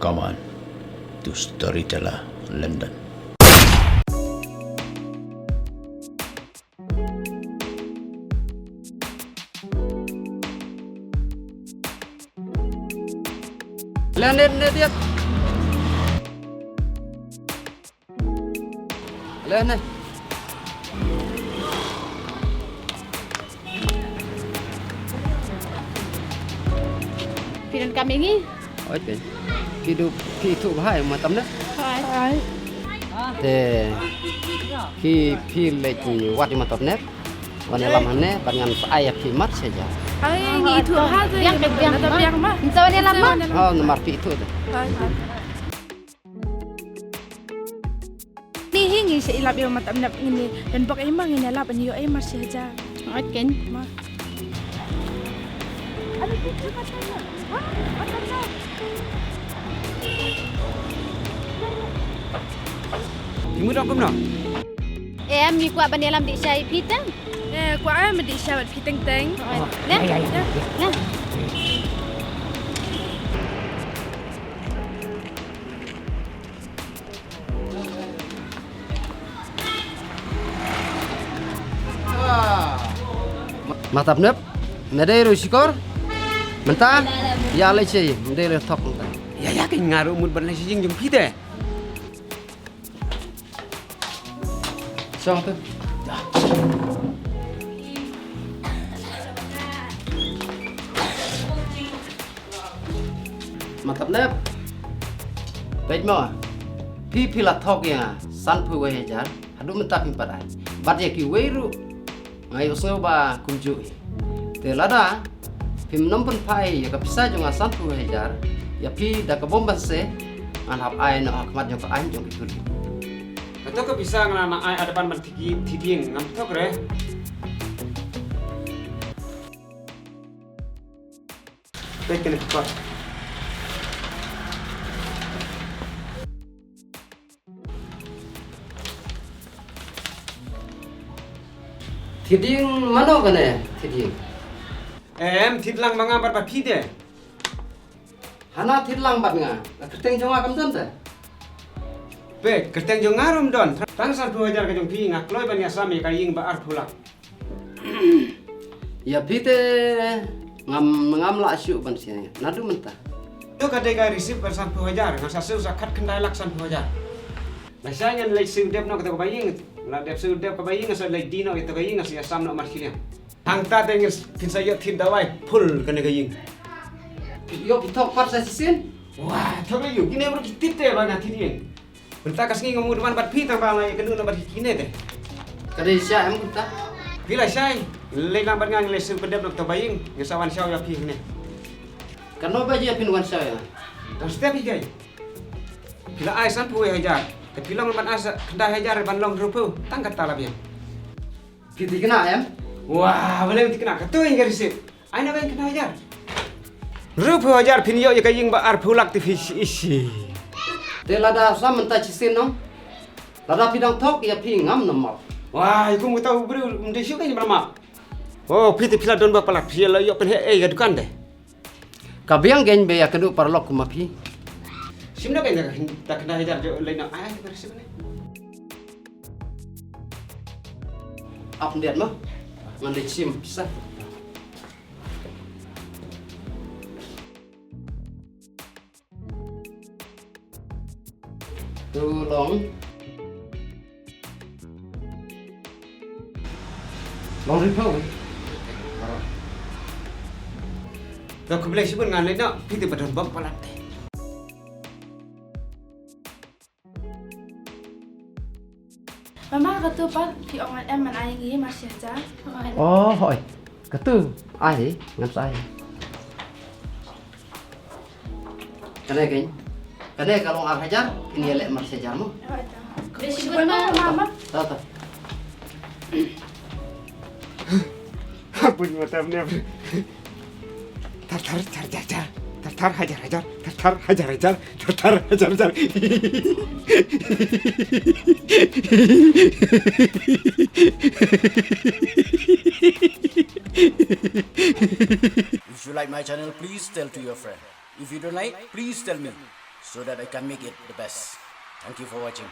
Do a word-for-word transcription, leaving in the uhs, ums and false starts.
Come on to Storyteller London. Leh ne, ne dia. Leh ne. Phi donkam ïa ngi? Oi te. Phi duh phi ithuh bha ïa u Matabnep? Hooid. Te phi, phi leit wad ïa u Matabnep ban ïalam hangne bad ngan sa ai ïa phi mar shi hajar. Ai, ngi ithuh bha te. Biang, biang, biang ma. Ngin sa wan ïalam ma. Ha, namar phi ithuh te. Hooid, hooid. Ni hi ngi sa ïalap ïa u Matabnep, ngin ïa donbok ei ma, ngin ïalap ban ïoh ei mar shi hajar. Hooid keiñ. Ma. Phi mut ong kumno? Em, ngi kwah ban ïalam dih sha ïa phi teng. Eh, kwah ai ma dih sha bad phi teng teng. Hooid. Nah. Nah. Matabnep, me dei ruh shukor. Mynta ïa leit sha ïing, me dei ruh thok mynta. Ïa, ïa, keiñ nga ruh mut ban leit sha ïing jong phi te. Shong te. Matabnep. Peit mo. Phi, phi la thok ïa nga sanphew wei hajar. Haduh mynta phim pat ai. Bad ïa kiwei ruh nga ïohsngew ba kumjuh hi. Te lada phim nym pynphai ïa ka pisa jong nga sanphew wei hajar ïa phi da kaba bun ban se, ngan hap ai noh ha khmat jong ka aiñ jong ki tulin. Kato ka pisa nga la ai ha depan ban thied ïing, ngam thok re. Peit kane ka kot. Thied ïing mano kane? Thied ïing. Em, thied lang ma nga bad, bad phi te. Hana thied lang bad nga. Ka kyrteng jong nga kam don te. Peit, kyrteng jong nga ruh ym don. Tang sanphew hajar ka jong phi nga kloi ban ïasam ïa ka ïing ba arphew lak. Ïa phi te ngam, ngam lah shuh ban share naduh mynta. To ka dei ka receipt ba sanphew hajar, nga sa siew sa khatkhyndai lak sanphew hajar. Lashai ngan leit siew dep noh kata kaba ïing, la dep siew dep kaba ïing nga sa leit die noh ïa kata ka ïing, nga sa ïasam noh marshiliang. Hangta te ngin, phin sa ïoh thied dawai full kane ka ïing. Ïoh phi thok pat sa shisien? Wah, thok ïa u, kine baroh ki tip te ba nga thied ïing. Mynta ka sngi nga mut wan bad phi tang ba nga ïakynduh na bad kine te. Ka dei sha em mynta. Phi lashai, leit lang bad nga, ngi leit siew pyndep na kata ba ïing, ngin sa wan shaw ïa phi hangne. Katno baje phin wan shaw ïa nga? Tang step hi kai. Phi la ai sanphew hajar. Te phi long ban ai sa khyndai hajar ban long hynriewphew. Tang kata la biang. Phi thikna em? Wah, balei thikna, kato ïa ka receipt. Ai na bang khyndai hajar. Hynriewphew hajar phin ïoh ïa ka ïing ba arphew lak te phi shi ishi. Te lada sa mynta shisien noh. Lada phi dang thok ïa phi ngam na map. Wah, ïa kum kata u briew ym dei shuh ka ïing ba map. Oh, phi te phi la don ba palat phi la ïoh pynheh ei ka dukan te. Ka biang kein ba ïakynduh paralok kum ma phi. Shim na kein da khyndai hajar jong lei na ai ka receipt ne. Ap ndiat ma. Ngan dei shim pisa. Tu long. Long hynriewphew. Ka khublei shibun, ngan leit noh, phi te ba don bok palat te. Mama, katu pat phi ong em ban ai ngi mar shi hajar. Oh, hooid. Katu, ai, ngan sa ai. Kane kein. Kane ka long ar hajar, kine ïaleh mar shi hajar mo. Khublei shibun, Mama. Ta ta. Hapun mata mne. Thar thar, thar thar thar. Thar thar, hajar hajar. Thar thar, hajar hajar. Thar thar, hajar hajar. If you like my channel, please tell to your friend. If you don't like, please tell me. so that I can make it the best. Thank you for watching.